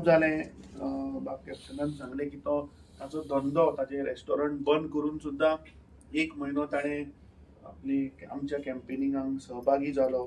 जालें. बाब कॅप्टनान सांगलें की तो ताचो धंदो, ताचें रेस्टॉरंट बंद करून सुद्दां 1 म्हयनो ताणें आपली आमच्या कॅम्पेनिंगाक सहभागी जालो.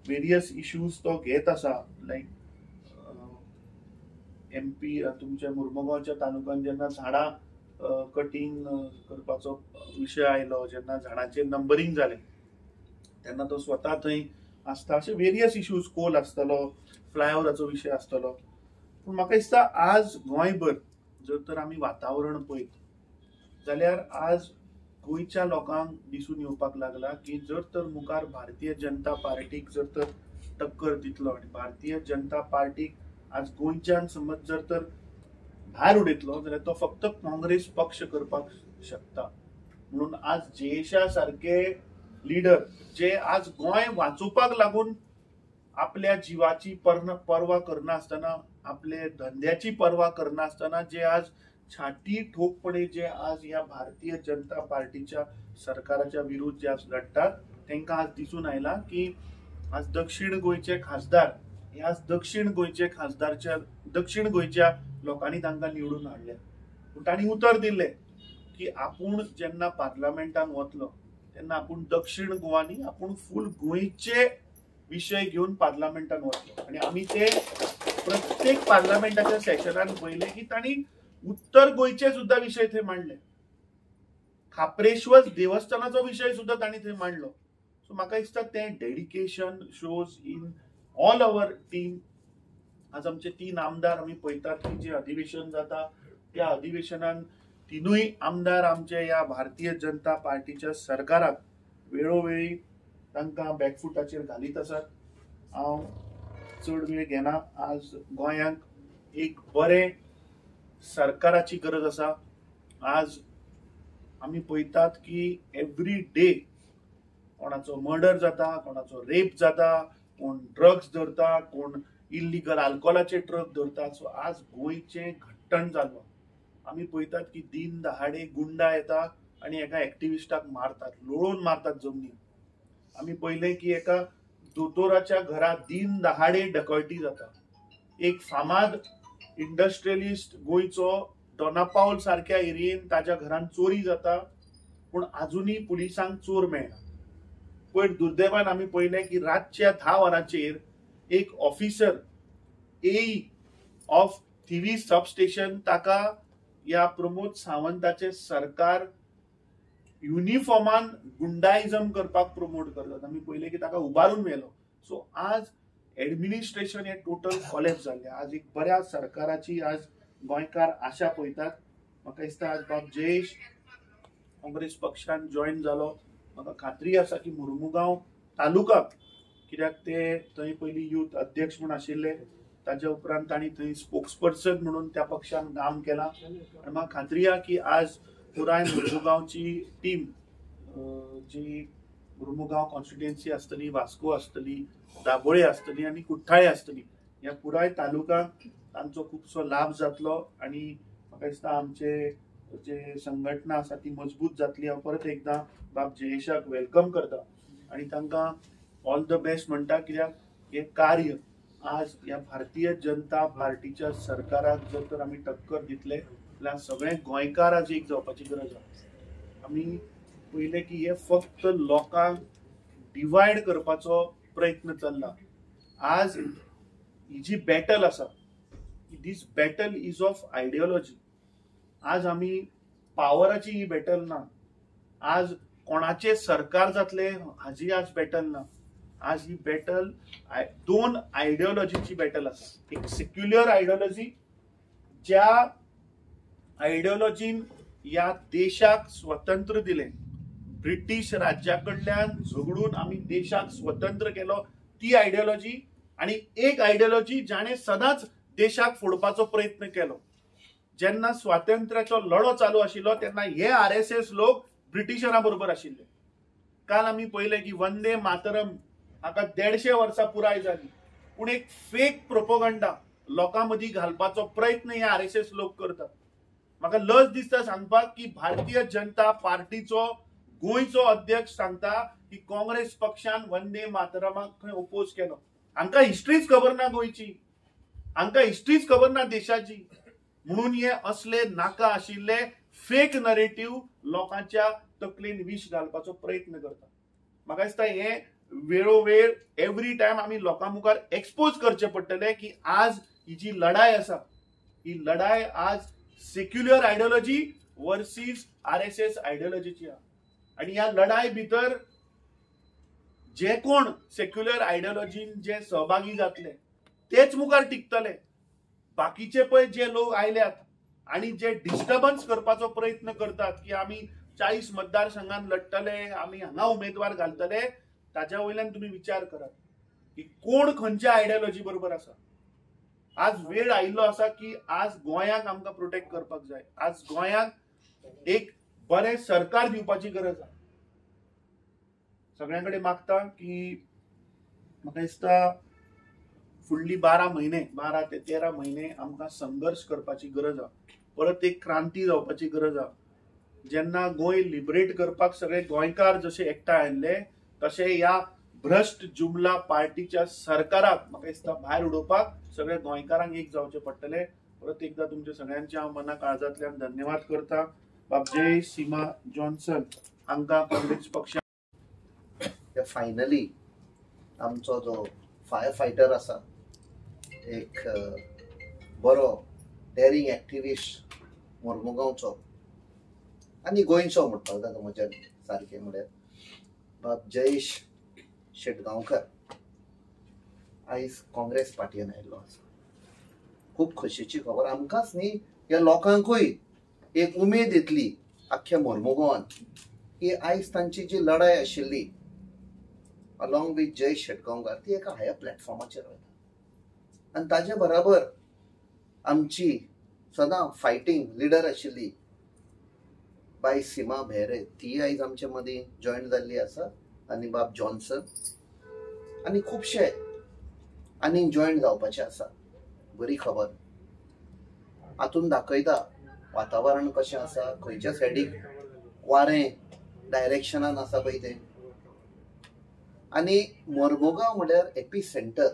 वेरियस इश्यूज तो घेत आसा, लायक एमपी तुमच्या मुर्मुगांवच्या तालुक्यान जेन्ना झाडां कटींग करपाचो विशय आयलो, जेन्ना झाडांचेर नंबरींग जालें तेन्ना तो स्वता थंय आसता. अशे वेरियस इश्यूज, कोल आसतलो, फ्लायओवराचो विशय आसतलो. पूण म्हाका दिसता आज गोंयभर जर तर आमी वातावरण पळयत जाल्यार आज गोंयच्या लोकांक दिसून येवपाक लागला की जर तर मुखार भारतीय जनता पार्टीक जर तर टक्कर दितलो आनी भारतीय जनता पार्टीक आज गोंयच्यान समज जर तर भायर उडयतलो जाल्यार तो फक्त काँग्रेस पक्ष करपाक शकता. म्हणून आज जयेशा सारके लिडर जे आज गोंय वाचोवपाक लागून आपल्या जिवाची पर्वा करनासतना, आपले धंद्याची पर्वा करनासतना जे आज छाती ठोकपणे जे आज ह्या भारतीय जनता पार्टीच्या सरकाराच्या विरुद्ध जे आज लढतात तांकां आज दिसून आयला की आज दक्षिण गोंयचे खासदार हे आज दक्षिण गोंयचे खासदारच्या दक्षिण गोंयच्या लोकांनी तांकां निवडून हाडले. पूण तांणी उतर दिल्लें की आपूण जेन्ना पार्लमेंटान वतलो तेन्ना आपूण दक्षिण गोवा न्ही, आपूण फूल गोंयचे विशय घेवन पार्लमेंटान वतलो. आनी आमी ते प्रत्येक पार्लमेंटाच्या सेशनान पळयलें की तांणी उत्तर गोंयचे सुद्दां विशय थंय मांडले, खाप्रेश्वर देवस्थानाचो विशय सुद्दां तांणी थंय मांडलो. सो म्हाका दिसता तें dedication shows in all our team. आज आमचे 3 आमदार आमी पळयतात की जे अधिवेशन जाता त्या अधिवेशनान 3 आमदार आमचे ह्या भारतीय जनता पार्टीच्या सरकाराक वेळोवेळी तांकां बॅकफुटाचेर घालीत आसात. हांव चड वेळ घेना. आज गोंयांक एक बरें सरकाराची गरज आसा. आज आमी पळयतात की एवरी डे कोणाचो मर्डर जाता, कोणाचो रेप जाता, कोण ड्रग्स धरता, कोण इल्लिगल आल्कोहोलाचे ट्रक धरता. सो आज गोंयचें घट्टण जाल्लो. आमी पळयतात की दिन दहाडे गुंडा येता आनी एका एक्टिविस्टाक मारतात, लोळून मारतात जमनीर. आमी पळयलें की एका दोतोराच्या घरा दिन दहाडे डकैती जाता. एक फामाद इंडस्ट्रियलिस्ट गोंयचो डोनापावल सारक्या एरियेन ताज्या घरान चोरी जाता, पूण आजुनूय पुलिसांक चोर मेळना. पयर दुर्दैवान आमी पळयलें की रातच्या 10 वरांचेर एक officer AE of Thivim sub station ताका ह्या प्रमोद सावंताचे सरकार युनिफॉर्मान गुंडाइजम करपाक प्रमोट करतात. आमी पळयलें की ताका उबारून व्हेलो. सो आज एडमिनिस्ट्रेशन हे टोटल कॉलेप्स जाल्लें. आज एक बऱ्या सरकाराची आज गोंयकार आशा पळयतात. म्हाका दिसता आज बाब जयेश काँग्रेस पक्षान जॉयन जालो. म्हाका खात्री आसा की मुर्मुगांव तालुका, कित्याक ते थंय पयलीं यूथ अध्यक्ष म्हूण आशिल्ले, ताज्या उपरांत तांणी थंय स्पोक्सपर्सन म्हणून त्या पक्षान काम केलां. आनी म्हाका खात्री आसा की आज पुराय मुर्मुगांवची टीम जी मुर्मुगांव कॉन्स्टिट्युएन्सी आसतली, वास्को आसतली, दाबोळे आसतली आनी कुठ्ठाळे आसतली, ह्या पुराय तालुक्याक तांचो खुबसो लाभ जातलो. आनी म्हाका दिसता आमचे जे संघटना आसा ती मजबूत जातली. हांव परत एकदां बाब जयेशाक welcome करता आनी तांकां ऑल the best म्हणटा, कित्याक हें कार्य आज ह्या भारतीय जनता पार्टीच्या सरकाराक जर तर आमी टक्कर दितले जाल्यार सगळे गोंयकार आज एक जावपाची गरज आसा. आमी पळयलें की हे फक्त लोकांक डिवायड करपाचो प्रयत्न चल्ला. आज ही जी बॅटल आसा, this battle is of ideology. आज आमी पावराची ही बॅटल ना, आज कोणाचें सरकार जातलें हाजी आज बॅटल ना. आज ही बॅटल 2 आयडियोलॉजीची बॅटल आसा. एक सेक्युलर आयडियोलॉजी, ज्या आयडियोलॉजीन ह्या देशाक स्वतंत्र दिलें, ब्रिटीश राज्या कडल्यान झगडून आमी देशाक स्वतंत्र केलो ती आयडियोलॉजी, आनी एक आयडियोलॉजी जाणें सदांच देशाक फोडपाचो प्रयत्न केलो. जेन्ना स्वातंत्र्याचो लढो चालू आशिल्लो तेन्ना हे आरएसएस लोक ब्रिटिशरां बरोबर आशिल्ले. काल आमी पळयलें की वंदे मातरम हाका 150 वर्सां पुराय जाली, पूण एक फेक प्रोपोगंडा लोकां मदीं घालपाचो प्रयत्न हे आरएसएस लोक करतात. म्हाका लज दिसता सांगपाक की भारतीय जनता पार्टीचो गोंयचो अध्यक्ष सांगता की काँग्रेस पक्षान वंदे मातरमाक खंय ओपोज केलो. हांकां हिस्ट्रीच खबर ना गोंयची. हांकां हिस्ट्रीच खबर ना देशाची. म्हणून हे असले नाका आशिल्ले फेक नरेटीव लोकांच्या तकलेन विश घालपाचो प्रयत्न करता. म्हाका दिसता हे वेळोवेळ एवरी टायम आमी लोकां मुखार एक्सपोज करचे पडटले की आज ही जी लढाय आसा ही लढाय आज सेक्युलर आयडियोलॉजी वर्सीस RSS आयडियोलॉजीची आहा. आनी ह्या लढाय भितर जे कोण सेक्युलर आयडियोलॉजीन जे सहभागी जातले तेच मुखार टिकतले. बाकीचे पळय जे लोक आयल्यात आनी जे डिस्टर्बन्स करपाचो प्रयत्न करतात की आमी 40 मतदारसंघान लढटले, आमी हांगा उमेदवार घालतले, ताज्या वयल्यान तुमी विचार करात की कोण खंयच्या आयडियोलॉजी बरोबर आसा. आज वेळ आयिल्लो आसा की आज गोंयाक आमकां प्रोटेक्ट करपाक जाय. आज गोंयाक एक बरें सरकार दिवपाची गरज आसा. सगळ्यां कडेन मागता की म्हाका दिसता फुडली 12 म्हयने, 12 ते 13 म्हयने आमकां संघर्श करपाची गरज आसा. परत एक क्रांती जावपाची गरज आसा. जेन्ना गोंय लिबरेट करपाक सगळे गोंयकार जशे एकठांय आयिल्ले तशे ह्या भ्रश्ट जुमला पार्टीच्या सरकाराक म्हाका दिसता भायर उडोवपाक सगळे गोंयकारांक एक जावचें पडटलें. परत एकदा तुमच्या सगळ्यांच्या हांव मना काळजांतल्यान धन्यवाद करता. बाब जय सीमा जॉन्सन हांकां काँग्रेस पक्षा फायनली आमचो जो फायर फायटर आसा, एक बरो डेरिंग एक्टिविस्ट मोर्मुगांवचो आनी गोंयचो म्हणपाक जाता म्हज्या सारकें म्हळ्यार बाब जयेश शेटगांवकर आयज काँग्रेस पार्टीन आयिल्लो आसा. खूब खोशयेची खबर आमकांच न्ही, ह्या लोकांकूय एक उमेद येतली आख्ख्या मोर्मुगांवान की आयज तांची जी लढाय आशिल्ली अलॉंग विथ जयेश शेटगांवकर ती एका हायर प्लॅटफॉर्माचेर वता. आनी ताजे बराबर आमची सदां फायटींग लिडर आशिल्ली बाय सीमा भेरे ती आयज आमचे मदीं जॉयन जाल्ली आसा आनी बाब जॉन्सन आनी खुबशे आनी जॉयन जावपाचे आसा. बरी खबर हातून दाखयता वातावरण कशें आसा, खंयच्या सायडीक वारें डायरेक्शनान आसा पळय तें. आनी मोर्मुगांव म्हळ्यार एपी सेंटर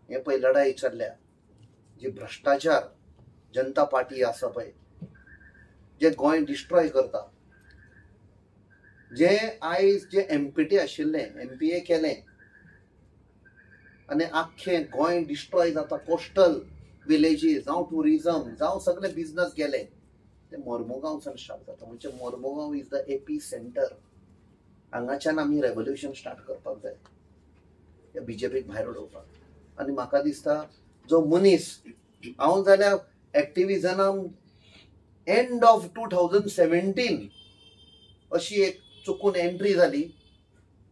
हे पळय लढाई चल्ल्या जी भ्रश्टाचार जनता पार्टी आसा पळय जे गोंय डिस्ट्रॉय करता, जे आयज जे MPT आशिल्लें MPA केलें आनी आख्खें गोंय डिस्ट्रॉय जाता, कोस्टल विलेजीस जावं ट्युरिजम जावं सगळे बिजनस गेले ते मोर्मुगांवच्यान स्टार्ट जाता. म्हणजे Mormugao is the AP centre. हांगाच्यान आमी रेवोल्युशन स्टार्ट करपाक जाय ह्या BJPक भायर उडोवपाक. आनी म्हाका दिसता जो मनीस हांव जाल्यार एक्टिविजनान एंड ऑफ 2017 अशी एक चुकून एंट्री जाली,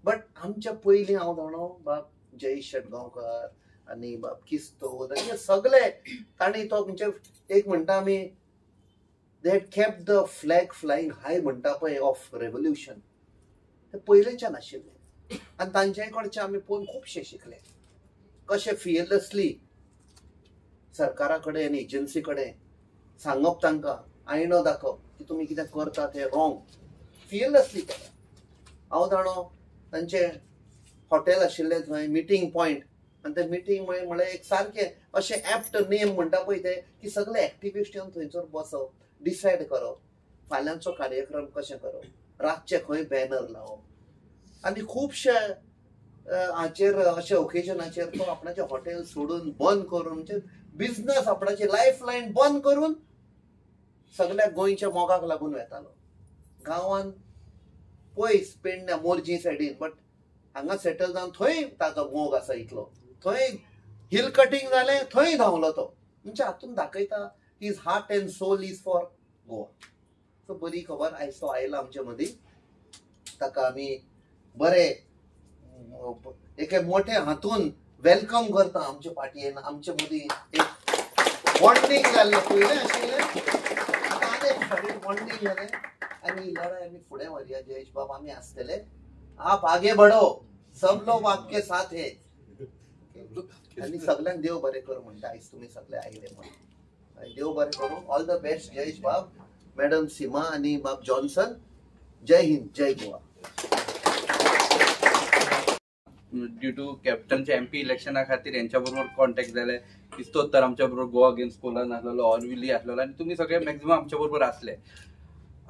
बट आमच्या पयलीं हांव जाणो बाब जयेश शेटगांवकर आनी बाब किस्तोद आनी सगळे तांणी तो म्हणजे एक म्हणटा आमी they had kept the flag flying high म्हणटा पळय ऑफ रेवोल्युशन, ते पयलेच्यान आशिल्ले. आनी तांचे कडचे आमी पळोवन खुबशे शिकले कशें फियरलेसली सरकारा कडेन आनी एजन्सी कडेन सांगप, तांकां आयणो दाखोवप की तुमी कितें करता तें रॉंग, फियरलेसली केलें. हांव जाणो तांचें हॉटेल आशिल्लें थंय मिटींग पॉयंट आनी ते मिटींग म्हळ्यार एक सारकें अशें एप्ट नेम म्हणटा पळय ते की सगळे एक्टिविस्ट येवन थंयसर बसप, डिसायड करप फाल्यांचो कार्यक्रम कशें करप, रातचें खंय बॅनर लावप. आनी खुबशे हाचेर अशे ओकेजनाचेर तो आपणाचें हॉटेल सोडून बंद करून म्हणजे बिजनस आपणाची लायफ लायन बंद करून सगळ्या गोंयच्या मोगाक लागून वेतालो. गांवान पयस पेडण्या मोरजी सायडीन, बट हांगा सेटल जावन थंय ताजो मोग आसा इतलो, थंय हिल कटींग जालें थंय धांवलो तो. म्हणजे हातून दाखयता his heart and soul is for Goa. So बरी खबर आयज तो आयला आमचे मदीं, ताका आमी बरे एके मोठे हातून welcome करता आमचे पार्टीन. आमचे मदीं एक बॉन्डिंग जाल्लें पयलें आशिल्लें, आतां आनी एक फावटी बॉन्डिंग जालें आनी ही लढाय आमी फुडें व्हरया. जयेश बाब आमी आसतले, आप आगे बढ़ो, सब लोग आपके साथ है. आनी सगल्यांक देव बरें कर म्हणटा आयज तुमी सगळे आयले म्हणून देव बरें करूं. ऑल the best Jayesh बाब, मॅडम सीमा आनी बाब जॉन्सन. जय हिंद, जय गोवा. ड्यू टू कॅप्टनच्या एमपी इलेक्शना खातीर यांच्या बरोबर कॉन्टॅक्ट जाले. इस्तोत्तर आमच्या बरोबर गोवा अगेन्स्ट कोलान आसलेलो, ऑरविली आसलेलो आनी तुमी सगळे मॅक्झिमम आमच्या बरोबर आसले.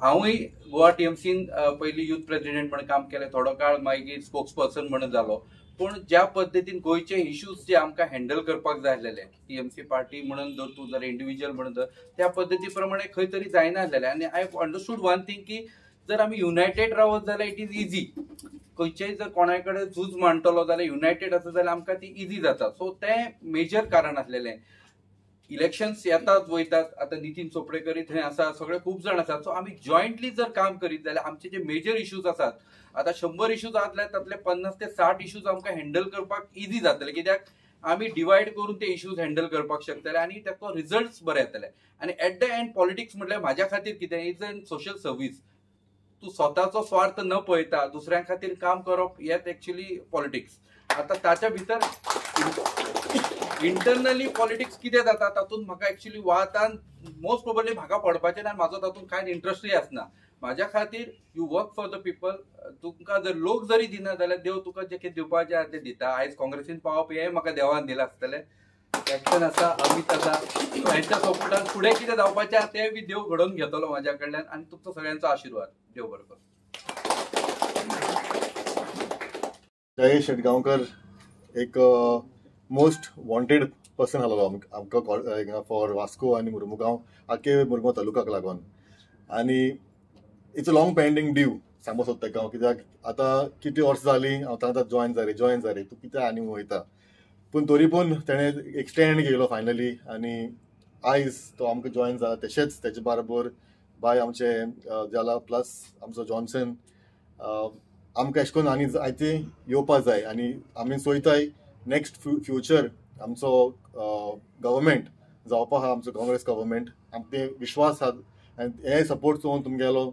हांवूय गोवा टीएमसीन पयलीं युथ प्रेसिडेंट म्हणून काम केलें, थोडो काळ मागीर स्पोक्स पर्सन म्हणून जालो. पूण ज्या पद्दतीन गोंयचे इश्यूज जे आमकां हँडल करपाक जाय आसलेले टीएमसी पार्टी म्हणून जर तूं जर इंडिव्हिज्युअल म्हणून जर त्या पद्दती प्रमाणे खंय तरी जायना आसलेले. आनी I understood one thing की जर आमी युनायटेड रावत जाल्यार it is easy. खंयचेय जर कोणाय कडेन झूज मांडटलो जाल्यार युनायटेड आसा जाल्यार आमकां ती इजी जाता. सो तें मेजर कारण आसलेलें. इलेक्शन्स येतात वयतात, आतां नितीन चोपडेकरी थंय आसा, सगळे खूब जाण आसात. सो आमी जॉयंटली जर काम करीत जाल्यार आमचे जे मेजर इश्यूज आसात, आतां 100 इश्यूज आसले तातले 50 ते 60 इश्यूज आमकां हँडल करपाक इजी जातले, कित्याक आमी डिवायड करून ते इश्यूज हँडल करपाक शकतले आनी ताका रिजल्ट्स बरे येतले. आनी एट the and politics म्हटल्यार म्हाज्या खातीर कितें is an social service. तूं स्वताचो स्वार्थ न पळयता दुसऱ्यां खातीर काम करप हेच एक्चुअली पॉलिटिक्स. आतां ताच्या भितर इंटरनली पॉलिटिक्स कितें जाता तातूंत म्हाका एक्चुअली वादान मोस्ट प्रोबेबली म्हाका पडपाचें ना, म्हाजो तातूंत कांय इंट्रस्टूय आसना. म्हाज्या खातीर you work for the people. तुमकां जर लोक जरी दिना जाल्यार देव तुका जें कितें दिवपाचें आसा तें दिता. आयज काँग्रेसीन पावप हें म्हाका देवान दिलां आसतलें. कॅप्टन आसा, अमीत आसा, हेंच्या सपोर्टान फुडें कितें जावपाचें आसा तें बी देव घडोवन घेतलो म्हाज्या कडल्यान आनी तुमचो सगळ्यांचो आशिर्वाद. देव बरो करूं. जयेश शेटगांवकर एक मोस्ट वॉन्टेड पर्सन आसलो आमकां फॉर वास्को आनी मुर्मुगांव, आख्खे मुर्मुगांव तालुकाक लागून. आनी it's a long pending due सांगपाक सोदता हांव, कित्याक आतां कितलीं वर्सां जालीं हांव तांकां जॉयन जाय जॉयन जाय तूं कित्याक आनी वयता, पूण तरी पूण तेणें एक स्टँड घेयलो फायनली आनी आयज तो आमकां जॉयन जाला. तशेंच तेजे बरोबर बाय आमचे जाला प्लस आमचो जॉन्सन आमकां एशें करून आनी जायते येवपा जाय. आनी आमी चोयताय नेक्स्ट फ्युचर आमचो गव्हर्मेंट जावपा आहा, आमचो काँग्रेस गव्हर्मेंट, आमकां ते विश्वास आहा आनी हे सपोर्ट चोवन तुमगेलो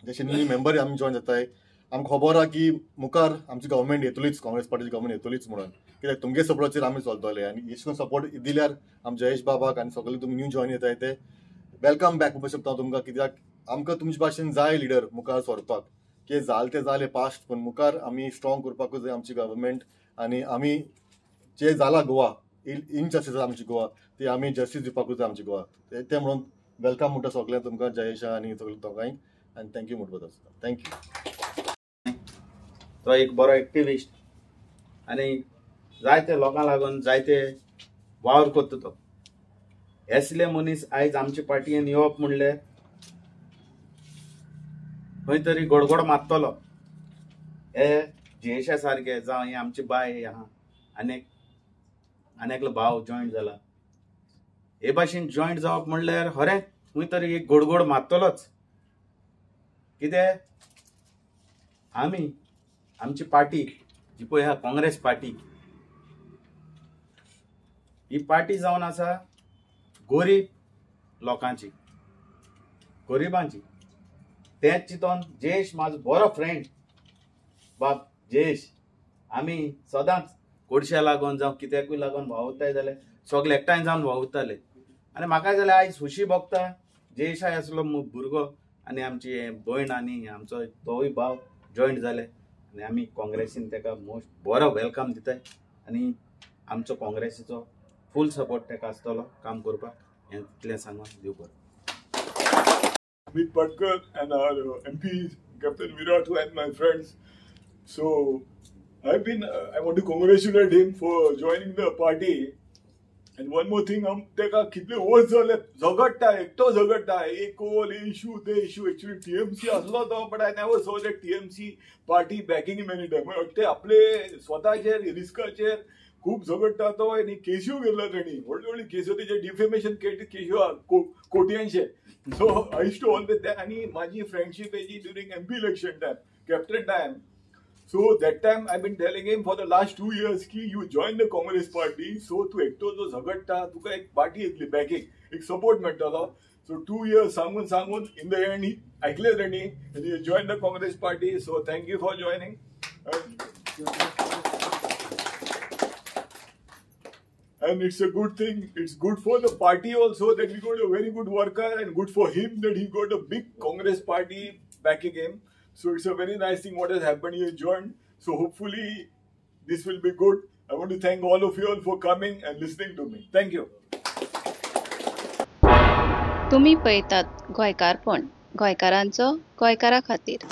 जशे न्यू मेंबर आमी जॉयन जाताय, आमकां खबर आहा की मुखार आमची गव्हर्मेंट येतलीच, काँग्रेस पार्टीची गव्हर्मेंट येतलीच म्हणून, कित्याक तुमगे सपोर्टाचेर आमी चलतले. आनी एशें करून सपोर्ट दिल्यार आम जयेश बाबाक आनी सगळे तुमी न्यू जॉयन येताय ते welcome back म्हणपाक शकता हांव तुमकां, कित्याक आमकां तुमचे भाशेन जाय लिडर मुखार सरपाक. कितें जालें तें जालें पास्ट, पूण मुखार आमी स्ट्रॉंग करपाकूच जाय आमची गव्हर्मेंट. आनी आमी जे जाला गोवा इनजस्टीस जाला आमची गोवा, ती आमी जस्टीस दिवपाकूच जाय आमची गोवा. तें म्हणून welcome म्हणटा सगळ्यांक तुमकां, जयेशा आनी सगळ्या दोगांयक, आनी thank you म्हणपाक आसता. Thank you. तो एक बरो एक्टिविस्ट आनी जायते लोकांक लागून जायते वावर करता तो. असले मनीस आयज आमचे पार्टीन येवप म्हणलें खंय तरी गडगड मारतलो. हे जयेशा सारके जावं हे आमची बाय आहा आनी एकलो भाव जॉयंट जाला, हे भाशेन जॉयंट जावप म्हणल्यार खरें खंय तरी एक गोडगोड मारतलोच. कितें आमी आमची पार्टी जी पळय आहा काँग्रेस पार्टी, ही पार्टी जावन आसा गरीब लोकांची, गरिबांची. तेंच चिंतून जयेश म्हाजो बरो फ्रेंड बाब जयेश, आमी सदांच गोडश्या लागून जावं कित्याकूय लागून वावुरताय जाल्यार सगळे एकठांय जावन वावुरताले. आनी म्हाका जाल्यार आयज खुशी भोगता जयेशाय आसलो भुरगो आनी आमची भयण आनी आमचो तोवूय भाव जॉयंट जाले आनी आमी काँग्रेसीन ताका मोस्ट बरो welcome दिताय आनी आमचो काँग्रेसीचो फूल सपोर्ट ताका आसतलो काम करपाक, हें इतलें सांगून देव बरो. Amit Patkar and our MP Captain Virat, who and my friends. So I want to congratulate him for joining the party. And one more thing, teka kitle वर्स जाले झगडटा, एकटो झगडटा, एक कोल इशू ते इशू. एक्चुअली टीएमसी आसलो तो, but I never saw that TMC party backing him any time. ते आपले स्वताचेर रिस्काचेर खूब झगडटा तो आनी केस्यो घेतला तेणी, व्हडली व्हडली केस्यो, तेजे defamation केस्यो कोट्यांचे. So I used to always that. आनी म्हाजी फ्रेंडशीप हेजी during MP election time, captain time. So that time I been telling him for the last 2 years की you join the Congress party, so तूं एकटो जो झगडटा तुका एक party येतली बॅकींग, एक सपोर्ट मेळटलो. सो 2 years सांगून सांगून इन the and आयकलें तेणी आनी you join the Congress party. So thank you for joining. And it's a good thing. It's good for the party also that we got a very good worker, and good for him that he got a big Congress party backing him. So it's a very nice thing what has happened. He has joined. So hopefully This will be good. I want to thank all of you all for coming and listening to me. Thank you. तुम्ही पळयतात गोंयकारपण, गोंयकारांचो गोंयकारा खातीर.